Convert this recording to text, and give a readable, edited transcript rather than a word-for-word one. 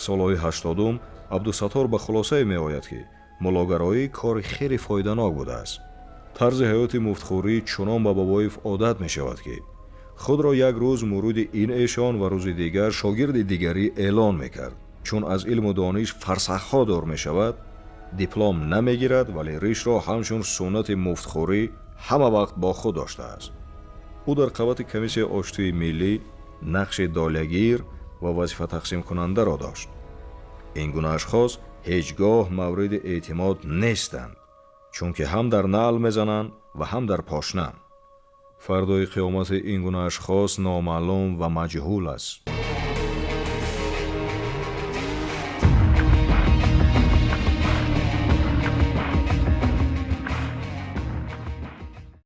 Солҳои 80-ум Абдусаттор ба хулосае меояд, ки муллогароӣ кори хеле фоиданок будааст. Тарзи ҳаёти муфтхӯрӣ чунон ба Бобоев одат мешавад, ки худро як рӯз муриди ин эшон ва рӯзи дигар шогирди дигарӣ эълон мекард. Чун аз илму дониш фарсахҳо дур мешавад, диплом намегирад, вале ришро ҳамчун суннати муфтхӯрӣ ҳама вақт бо худ доштааст. Ӯ дар қабати комиссияи оштии миллӣ нақши долягир ва вазифатақсимкунандаро дошт. Ин гуна ашхос ҳеҷ гоҳ мавриди эътимод нестанд, чунки ҳам дар наъл мезананд ва ҳам дар пошна. Фардои қиёмати ин гуна ашхос номаълум ва маҷҳул аст.